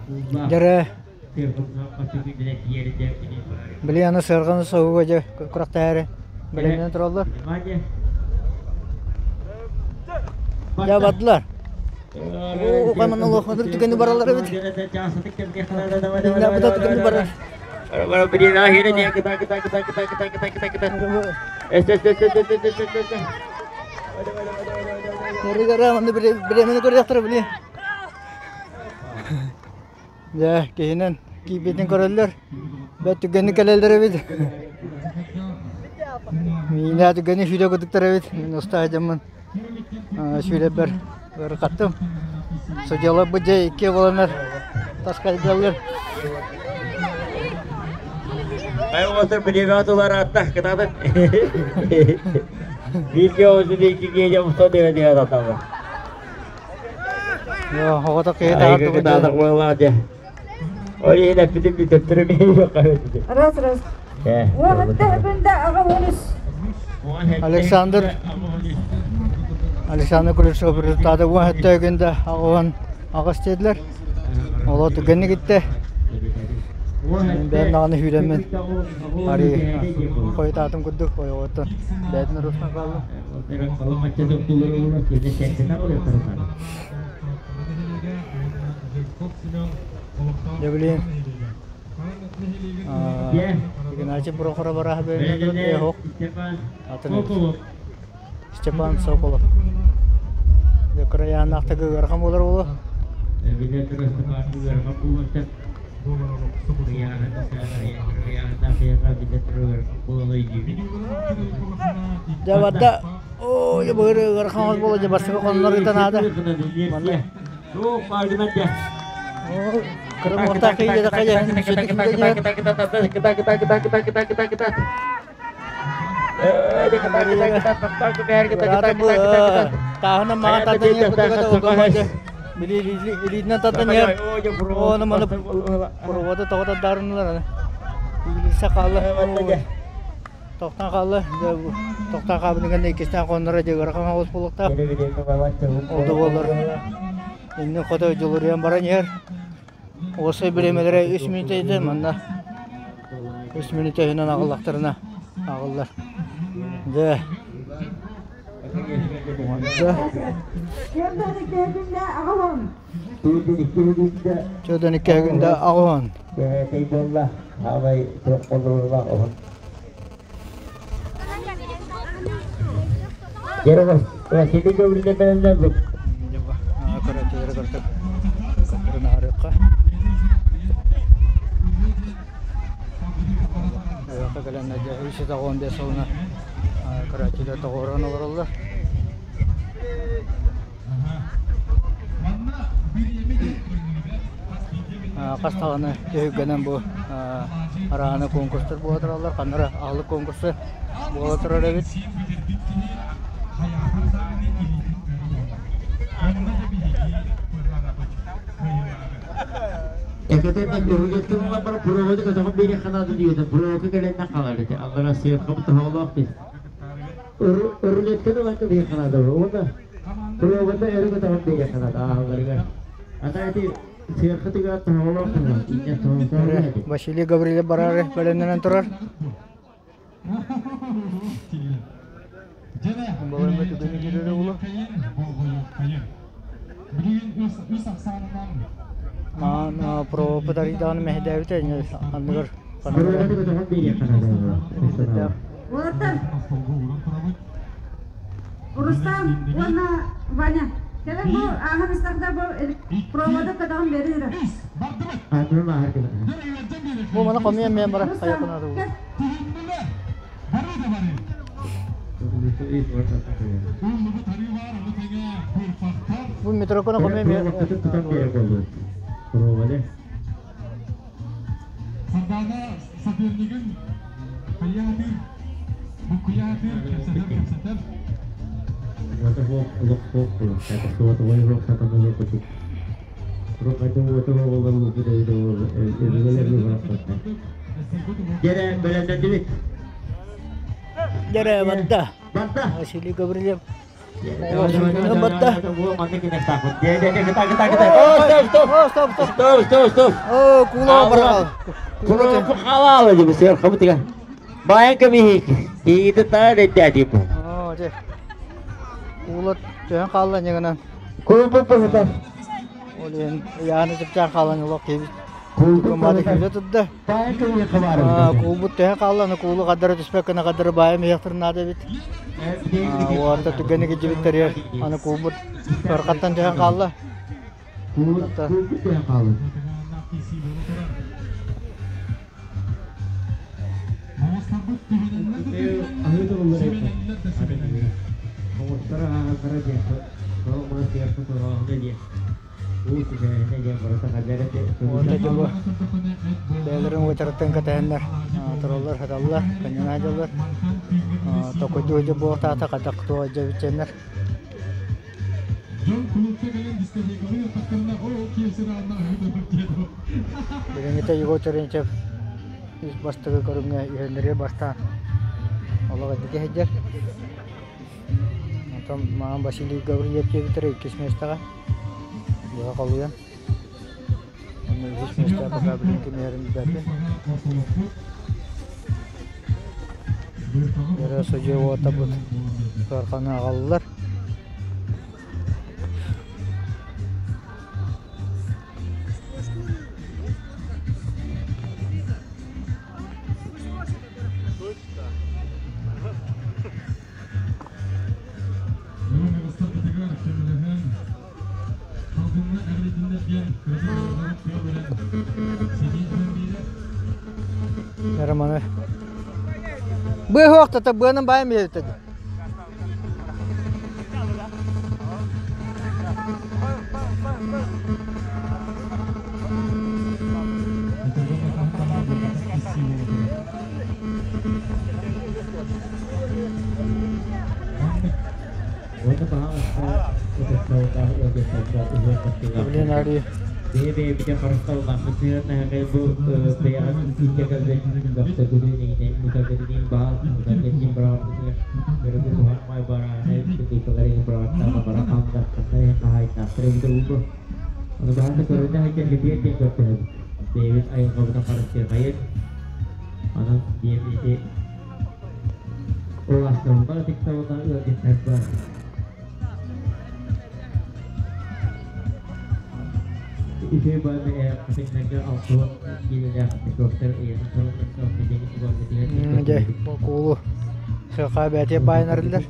Дьэрэ били аны сыарҕаны соһууга дьэ күрэхтэһээри бэлэмнэнэн тураллар. Дьэ бардылар. Оо, ханан олохматыр түгэни бараллар эбит. Инна бу да түгэни барар. Нөрүгэрэ бириэмэни көрүөхтэрэ били. Дьэ, киһинэн киирбитин көрөллөр. Бэт түгэни кэлэллэр эбит. Миинэ түгэни сүүрэ кытыктар эбит. Мин устаа дьоммун сүүрэппэр ыарахаттым. Судьяларбыт дьэ икки буоланнар таскайдаллар. Айылҕатыр бригадалар аттах кытаатык. Бииргэ осы икки киһи устан диэн аталар. Оҕото киһи таһар буоллаах дьэ. Ол иһин эппитим бүтөттөрү Раз раз. Александр Александр Кулешов результаты уон сэттэ күндэ аҕыһын аҕыс диэтилэр. Оло түгэнник иттэ. Бэйэм даҕаны сүүрэммин арыы хойутаатым курдук ойоҕоттон бэйэтин урустан хааллым. Дьэ билигин Игнатий Прохоров арааһа бэйэтин оһох атын Степан Соколов кырайааннаахтык ыарахан буолар буолуо. Дьэ барда ой быыр ыарахан буола дьэ бастакы хоннор ыытан аада. Манна Тааһынан маҕан тардан иһэр били илиитинэн тардан иһэр ону маны провода тоҕо тардаарынылар аны илиисэ хаалла тохтон хаалла тохтон хаалбытын кэннэ иккистээн хонноро дьэ ыарахан оҕус буолуохтаах ол да буоллар иннин хоту дьулуруйан баран иһэр уопсай бириэмэлэрэ үс мүнүүтэ этэ манна үс мүнүүтэ иһинэн аҕаллахтарына аҕаллар дьэ Чөдөн икки күндэ аҕыһын. Көрөөччүлэри көрдүк. Көттөрүн аһарыахха. Эйиэхэ кэлэн 315 сылына көрөөччүлэр тоҕуоран олороллор. Хас даҕаны түһүлгэнэн бу араана конкурстар буола тураллар, ханна эрэ аһылык конкурса буола турар эбит. Рулетка ылан биһиэхэ наада уонна Туруобата өрө көтөҕөн биэриэххэ наада ааһалларыгар. Ата ити сыархытыгар тоһоҕолоох инньэ тоһоҕолоох Василий Гаврильев бараары бэлэмнэнэн турар. Балайма түгэни киирэрэ буолуо. Маан провопытарыйдаҕына мэһэйдээбитэ анныгар Рулетка көтөҕөн биэриэххэ наада. Уолаттар, Рустам уонна Ваня, кэлэн бу ааһан истэхтэ бу провода көтөҕөн бэрин эрэ. Ааһан ааһар кэлэн. Бу маны хомуйан мен бара Рустам, хайакына да кэл. Бу метрокона хомуйан мен Сардаана сопернигын хайаатыр, буккуйаатыр, кэпсэтэр, кэпсэтэр. Дьэрэ барда. Василий Гаврильев. Барда. Стоп, стоп, стоп. Стоп, стоп, стоп. О, кула барал. Кула халал aja besar kamu tiga. Bayang kami itu tadi jadi bu. О, же. Кула төһөн хаалла ньыгынан. Кула похота. Ол иһин ыйааны чыпчаан хаалан олох киһибит. Кула Мады күүсэ турда. Bayang kami kemarin. Куулбут төһөн хаалла, аны куулу хаддара түспэккэ хаддара баайым иһиэхтэрин наада эбит. Уонта түгэни кидьибиттэригэр аны куулбут ырхаттан түһэн хаалла. Кула кула хаалла. Уонта дьыбы бэйэлэрин уочараттан кэтэһэннэр тураллар, сыталлар, каньона сылдьаллар. Токуйдуу дьэ буолтаата хадах туох дьэбиччэннэр. Билиҥҥитэ Егор Терентьев үс бастакы көрүҥҥэ үһүннэри бастаан олох эдики сылдьар. Онтон маҕан Василий Гаврильев диэбиттэрэ иккис миэстэҕэ быһа холуйан. Онно үһүс миэстэҕэ пока билин кимиэрин билбэппин. Эрэ судьуйа уотабыт кыарханы аҕаллар. Романы. Быһох тата быанан баайым биэрбитэ. Блин, Ари. Дьэ, куулу сыаха бэйэтэ баайынарыллар.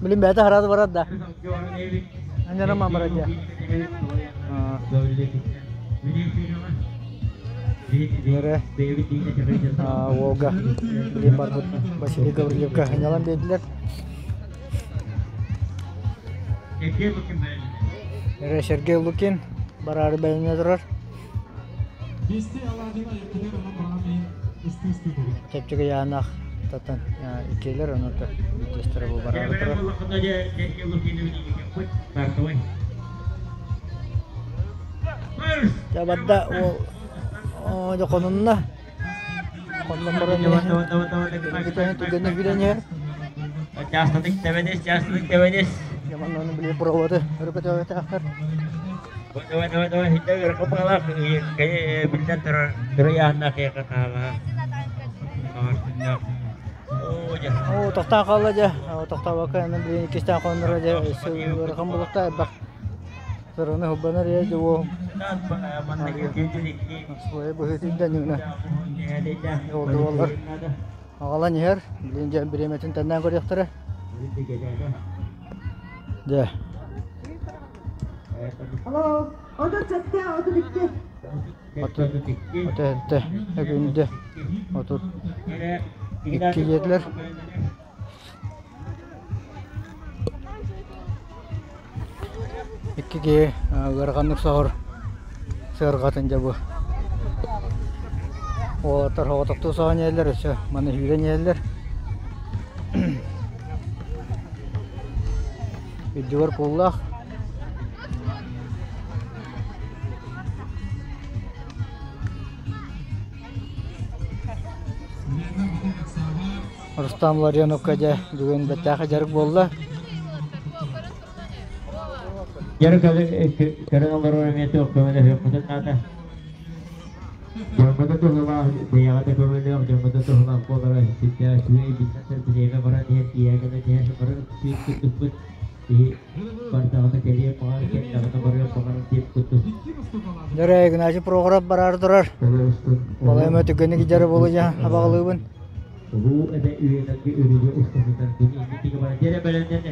Билин бэйэтэ хараад барар да. Аньарама барар дьэ. Эрэ Волга билин барбыт Василий Гаврильевка аньалан биэрдилэр. Эрэ Сергей Лукин бараары бэлэмҥэ турар. Чэпчэки ыйаанах татан иккиэлэр онута биирдэстэрэ бу бараары турар. Дьэ барда уол дьэ хонунна. Хоннон баран иһэн түгэнэ билэн иһэр. Частотык тэбэнис. Яман оны били проводы өрө көтөҕүтээхтэр. Давай, давай, давай, Оо, тохтоон хаалла дьэ. Тохтообокко аны билигин иккистээн хонноро дьэ ыарахан буолуохтаах элбэх сыраны хуббанар ийэ дьэ уоһум Своей быһыытыйда ньыгына. Ол да буоллар. Аҕалан иһэр. Билигин дьэ бириэмэтин тэннээн көрүөхтэрэ. Дьэ. Алло, 37, 32. 37, өкүндэ, 32 диэтилэр. Икки киһи ыараханнык соһор сыарҕатын дьэ бу уолаттар соҕотохтуу соһон иһэллэр, өссө маны сүүрэн иһэллэр. Үрдүгэр кууллаах. Рустам Ларионовка дьэ бүгүн бэртээхэй дьарык буолла. Дьарык көрөн олорор эмиэ туох көмөлөһүөхпүтүн наада. Дьоҥҥо да туһулаах, бэйэҕэ да көмөлөөх, дьоҥҥо да туһулаах буолара сүрдээх үчүгэй, биллэн турар бириэмэ баран иһэр, тиийэ кэлэн иһэр, бары ыксыыр курдукпут. Киһи бардаҕына кэлиэн баҕар, кэллэҕинэ барыан баҕарар диэн курдук. Дөрө Игнатий Прохоров бараары турар. Балайма түгэнник дьары буолуйа абаҕалыыбын. Улуу эбэ үйэлэргэ үрүгү устатытар күн инники баран дьэрэ бэлэмнэнэ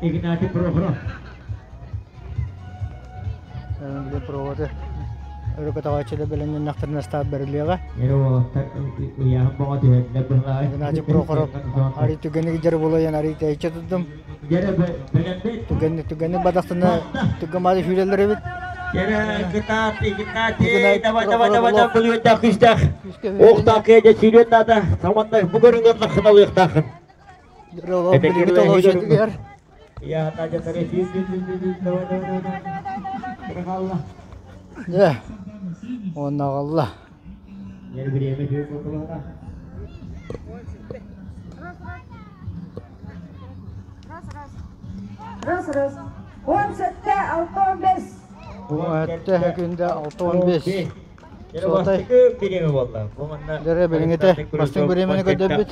Игнатий Прохоров. Проводы өрө көтөҕөөччүлэр бэлэмнэннэхтэринэ ыстаап бэриллиэҕэ. Эрэ уолаттар ыйааһын боҕо түһэрдэ быһылаах. Игнатий Прохоров арый түгэник дьары булайан арый тэйиччи турдум. Дьэрэ бэлэмнэн. Түгэнник түгэнник бадахтына түгэн маады сүүрэллэр эбит. Дьэрэ кытаат Игнатий давай давай давай давай бүлүөттээх күүстээх. Охтаах киэдэ сүүрүөн наада. Саманна бу көрүҥэр нахыналыахтаахын. Я Надя давай давай давай. Дьэ, уонна аҕалла. Раз, раз. 17, 65. 17 күндэ 65. Суотай. Дэрэ билиҥҥитэ бастыҥ бириэмэни көрдөрбүт.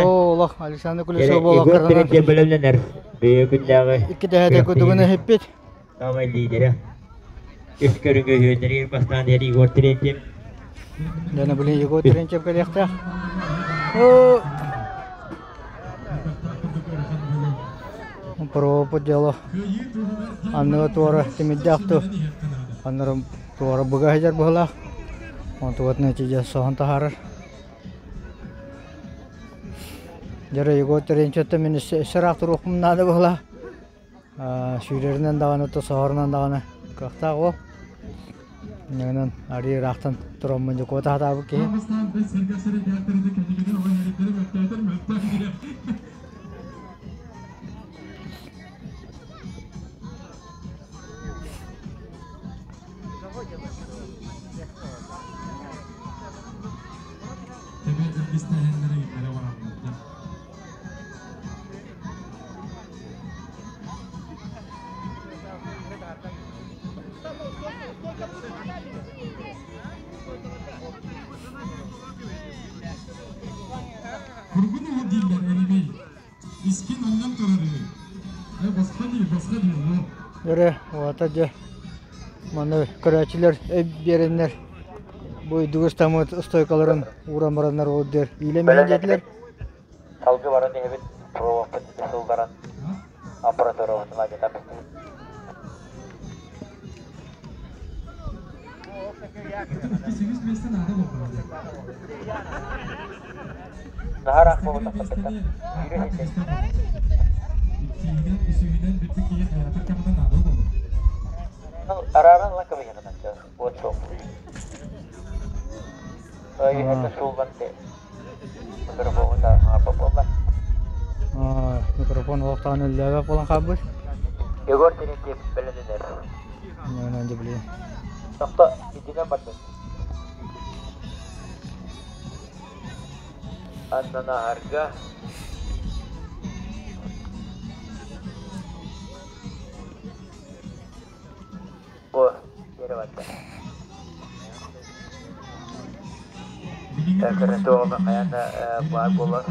Оо, олох Александр Кулешов буолан бөлөмнөнөр. Бэйэ күннээҕи икки дэһэдэ кудугуна иһиппит. Саамай лидерэ. Үс көрүҥ өһүөннэригэр бастаан иһэр Егор Терентьев. Дьоно билин Егор Терентьев кэлиэхтээх. Оо! Пропу дело. Анныга туора тимирдээх ту. Аннары туора быга сылдьар быһылаах. Онтугат нэтиже соһон таһаарар. Дьэ Егор Терентьевтэн мин өссө ыраах туруохпун наада быһылаах. Сүүрэринэн даҕаны, соһорунан даҕаны кыахтаах уол. Инньэ арыы ыраахтан тураммын дьокуота сатаабыт киһи. Кургун уһу дииллэр эримэй. Искин онньон турар үһү. Э, босхо дии, босхо дии, уол. Өрө, уота дьэ манна көрөөччүлэр өй биэрэннэр бу үрдүк ыстаммыт стойкаларын ууран бараннар ол диэр иилэммэһин диэтилэр. Салгы баран иһэбит, проводпыт сылларан аппаратурабытын алдьатан бистибит. Икки миэстэ наада буолла. Наһаа ыраах буолбатахпыт Иккиһинэн, үсүһүнэн бүппүт киһи хайаатар кэминэ наада буолла. Арааран ылан кэбиһэҕин вот суох. Иһэрдэ сууллан микрофон буолла. Микрофон олохтоон өллөөбөт буолан хаалбыт. Егор Терентьев бэлэнэнэр. Ньыгынан дьэ Тохто, итинэн бардын. Аннанаһарга Бу Ереванда. Көрөн хайаан да баар буолар.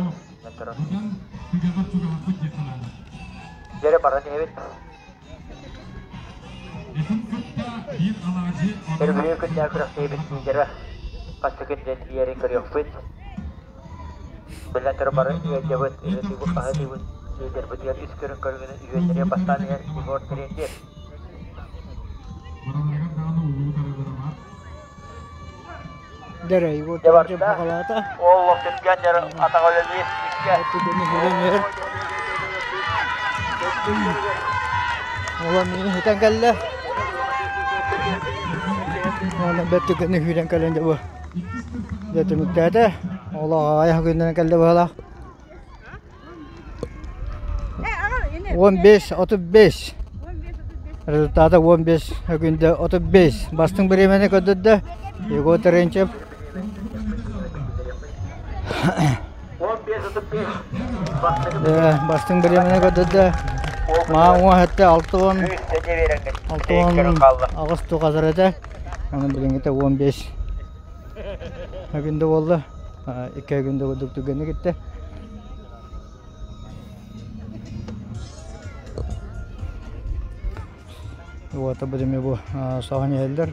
Дьэрэ баран иһэбит. Өрбүлүү күннээх күрэхтэһиибит лидера хас күн диэн иэрин көрүөхпүт. Биллэн турар бары ыалдьабыт, ыһытыыбыт, хаһытыыбыт, лидербытыгар үс көрүҥ көрүҥүнэн үһүөннэри бастаан иһэр Егор Терентьев. Бараларыгар даҕаны улуу тарыылара баар. Дэрэ Егор Дьэ Терентьев барда. баҕалаата. Ол олох түргэн дьэ атаҕа үлэлиир күүскэ. Түгэни хүлэн иһэр. Ола миин хитэн кэллэ. Уонна бэт түгэни хүлэн кэлэн дьэ бу. Дьэ түмүктээтэ. Олох аҕайах күннэрин кэллэ быһалаах. 15 35 результата 15 күндэ 35 бастыҥ бириэмэни көрдөрдө Егор Терентьев бастыҥ бириэмэни көрдөрдө маа уон сэттэ алта уон алта уон аҕыс туох этэ онон билиҥҥитэ 15 күндэ буолла икки күндэ курдук түгэни киттэ Уота бу бу соһон иһэллэр.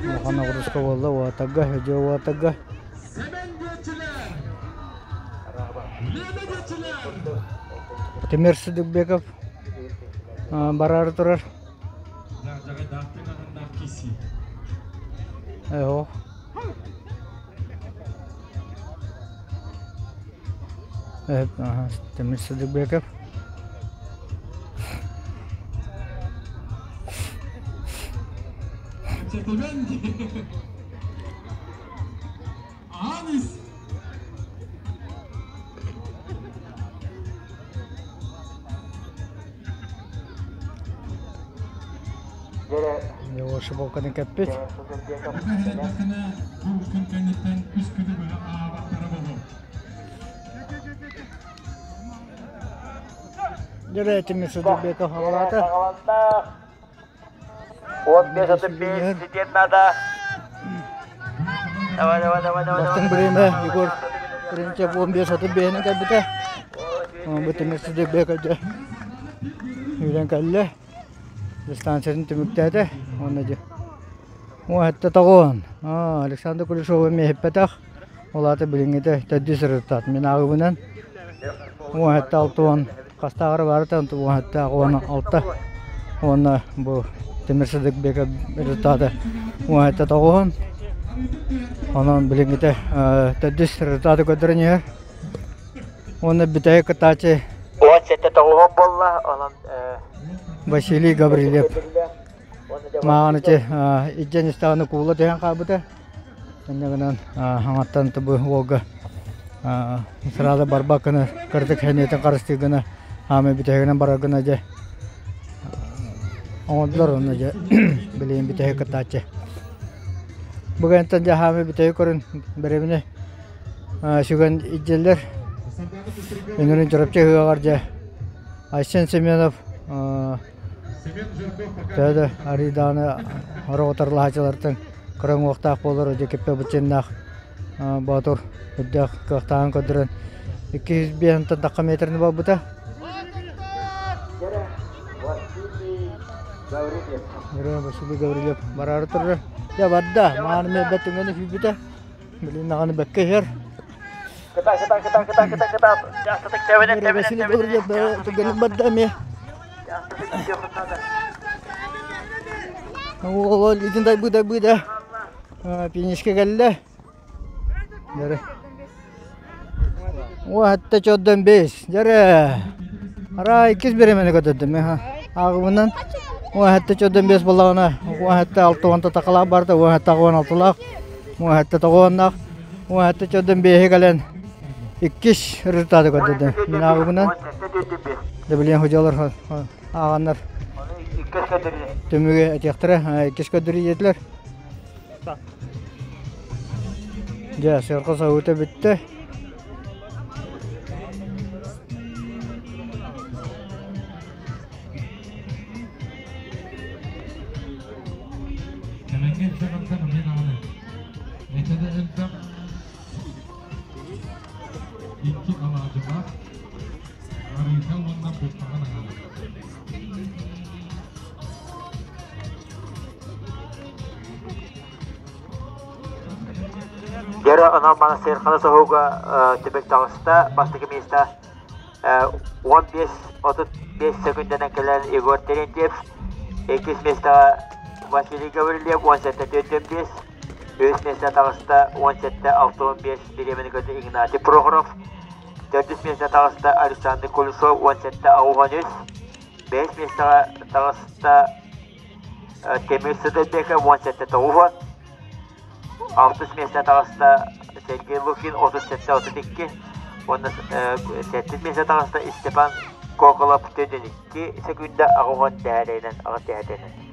Улахан оҕуруска буолла уотарга, өдьүө уотарга. Тимир Сыдыкбеков бараары турар. Эһо. Тимир Сыдыкбеков. Анис Шибалканы кэппит. Бу күн кэнниттэн үс күнү быһа аабаттара болуо. Дьэ Тимир Сыдыкбеков аҕалаата. 15-35 ситиэн наада. Давай, давай, давай, давай. Бастыҥ бириэмэ Егор Терентьев 15-35-ин кэлбитэ. Бу Тимир Сыдыкбеков дьэ үүрэн кэллэ. Дистанциятын түмүктээтэ. Уонна дьэ Уон тоҕуон. Александр Кулешова эмиэ иһиппэтэх. Ол аата билиҥҥитэ төрдүс результат. Мин ааҕыыбынан 17-60 хастааҕар баарыта 17-16 уонна бу Тимир Сыдыкбеков результата 17-9. Онон билиҥҥитэ төрдүс результаты көрдөрөн иһэр. Уонна бүтэһик кыттааччы 17-9 буолла. Онон Василий Гаврильев. Мааҕын ити илдьэн истэҕинэ куула түһэн хаалбыта. Инньэ гынан хаҥаттан бу уолга сразу барбат гына кырдьык сэниэтин харыстыыр гына хаамыы бүтэһигинэн барар гына дьэ оҥордулар онно дьэ билигин бүтэһик кыттааччы. Бу кэнниттэн дьэ хаамыы бүтэһик көрүн бэрэбинэ сүгэн илдьэллэр. Үнүрүн Чурапчы ыһыаҕар дьэ Айсен Семенов Төһө да арыый даҕаны ороҕотарлаһааччылартан кыра уҥуохтаах буоллар дьэ киппэ быччыннаах Боотур үрдээх кыахтааҕын көрдөрөн 205 тахха метрини буолбута. Василий Гаврильев бараары турар. Дьэ барда, мааны мэлбэт түҥэни сүүйбүтэ. Билин даҕаны бэккэ иһэр. Кыта, кыта, кыта, кыта, кыта, кыта. Василий Гаврильев түргэнник барда эмиэ. Ол итин дайбыда быда финишке кэллэ. Дьэрэ. Уо хатта бес. Дьэрэ. Арай иккис бириэмэни көтөрдүм. Ааҕыбынан уо хатта бес буоллаҕына уо хатта алта уонта такалаах барда уо хатта уон алталаах уо хатта тоҕуоннаах уо хатта беһи кэлэн иккис результаты көрдөрдө. Мин ааҕыбынан да билиэн ходьолор ааҕаннар түмүгү этиэхтэрэ иккис көрдөрүү диэтилэр. Дьэ, сыарҕа соһуута бүттэ. Кэмэҥҥэ элбэх элбэх эмиэ даҕаны. Этэ да элбэх икки алаадьылаах арыыта уонна бултаҕын аһара. Дьөрө анал манастыырхана соһууга түмүк таҕыста. Бастакы миэстэ 15-35 секундэнэн кэлэн Егор Терентьев, иккис миэстэҕэ Василий Гаврильев 17-45, үһүс миэстэ таҕыста 17-65 бириэмэни көрдө Игнатий Прохоров, төрдүс миэстэ таҕыста Александр Кулешов 17-83, бэһис миэстэҕэ таҕыста Темир Сыдырбеков 17-9, алтыс миэстэ таҕыста Сергей Лукин 37-32 уонна сэттис миэстэ таҕыста Степан Коколов 42 секунда 80 дэһээтэйинэн аҕыс дэһээтинэн.